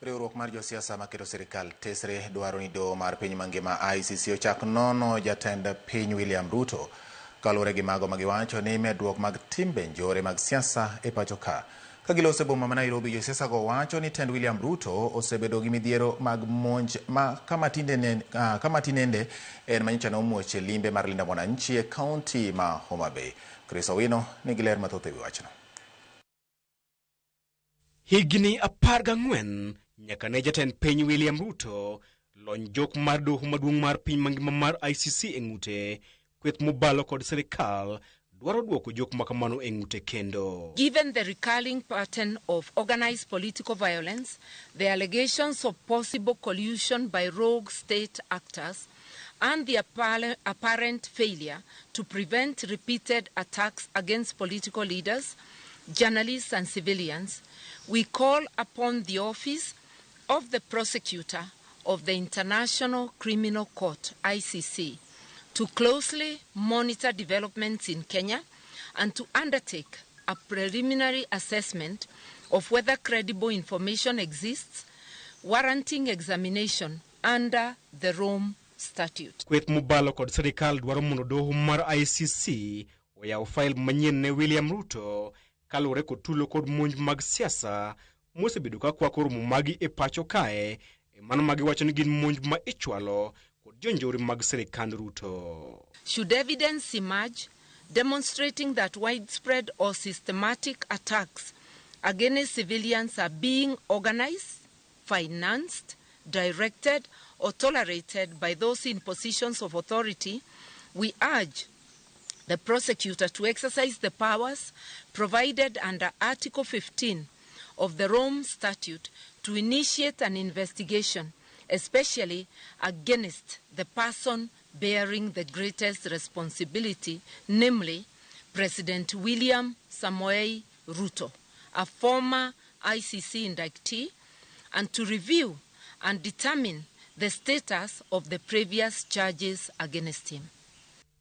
Riwruok mar josiasa maketo sirikal tesre dwaro ni doho mar piny mangima ICC ochak nono jatend piny William Ruto kaluwore gi mago magiwacho ni medruok mag timbe njore mag siasa e pacho ka. Ka giloso e boma ma Nairobi, josiasa go wacho ni tend William Ruto osebedo gi midhiero mag monj ma kama tinende en manyocha nomuoch e limbe mar Linda Mwananchi e kaunti ma Homa Bay. Chris Owino nigi ler mathoth e wi wachno. Higni 14 nyaka ne jatend piny William Ruto lony jok mar doho maduong' mar piny mangima mar ICC e ng'ute, kweth mobalo kod sirikal dwaro duoko jok makamano e ng'ute kendo. Given the recurring pattern of organized political violence, the allegations of possible collusion by rogue state actors, and the apparent failure to prevent repeated attacks against political leaders, journalists and civilians, we call upon the Office of the Prosecutor of the International Criminal Court, ICC, to closely monitor developments in Kenya and to undertake a preliminary assessment of whether credible information exists warranting examination under the Rome Statute. Kweth mobalo kod sirikal dwaro mondo doho mar ICC oyaw fail manyien ne William Ruto kaluwore kod tulo kod monj mag siasa mosebedo ka kwako romo magi e pacho kae, e mano ma giwacho ni gin monj ma ichwalo kod jonjore mag sirikand Ruto. Should evidence emerge demonstrating that widespread or systematic attacks against civilians are being organized, financed, directed, or tolerated by those in positions of authority, we urge the prosecutor to exercise the powers provided under Article 15 of the Rome Statute to initiate an investigation, especially against the person bearing the greatest responsibility, namely President William Samoei Ruto, a former ICC indictee, and to review and determine the status of the previous charges against him.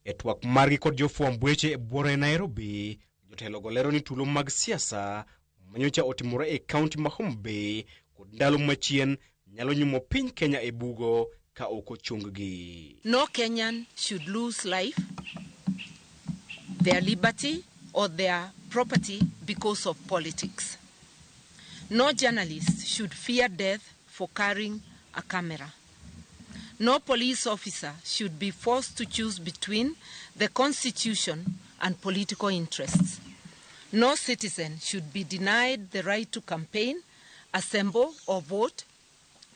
E twak margi kod jofwamb weche e buore Nairobi, jotelo go lero ni tulo mag siasa manyocha otimore e kaunti ma Homa Bay kod ndalo machien nyalo nyumo piny Kenya e bugo ka ok ochung-gi. No Kenyan should lose life, their liberty or their property because of politics. No journalist should fear death for carrying a camera. No police officer should be forced to choose between the Constitution and political interests. No citizen should be denied the right to campaign, assemble, or vote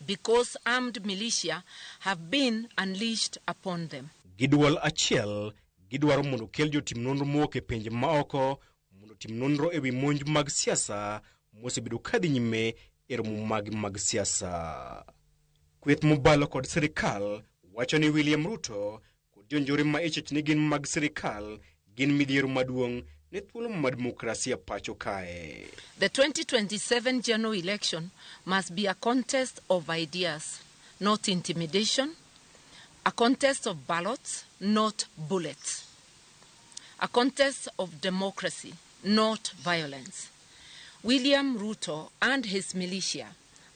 because armed militia have been unleashed upon them. Gi duol achiel, gidwaro mondo kel jotim nonro mowuok e pinje maoko mondo otim nonro e wi monj mag siasa mosebedo kadhi nyime e romo mag mag siasa. Kweth mobalo kod sirikal wacho ni William Ruto kod jonjore ma ichich ni gin mag sirikal gin midhiero maduong' ne thuolo mar demokrasia pacho kae. The 2027 general election must be a contest of ideas, not intimidation, a contest of ballots, not bullets, a contest of democracy, not violence. William Ruto and his militia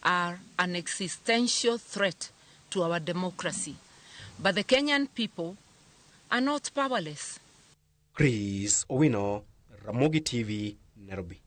are an existential threat to our democracy, but the Kenyan people are not powerless. Chris Owino, Ramogi TV, Nairobi.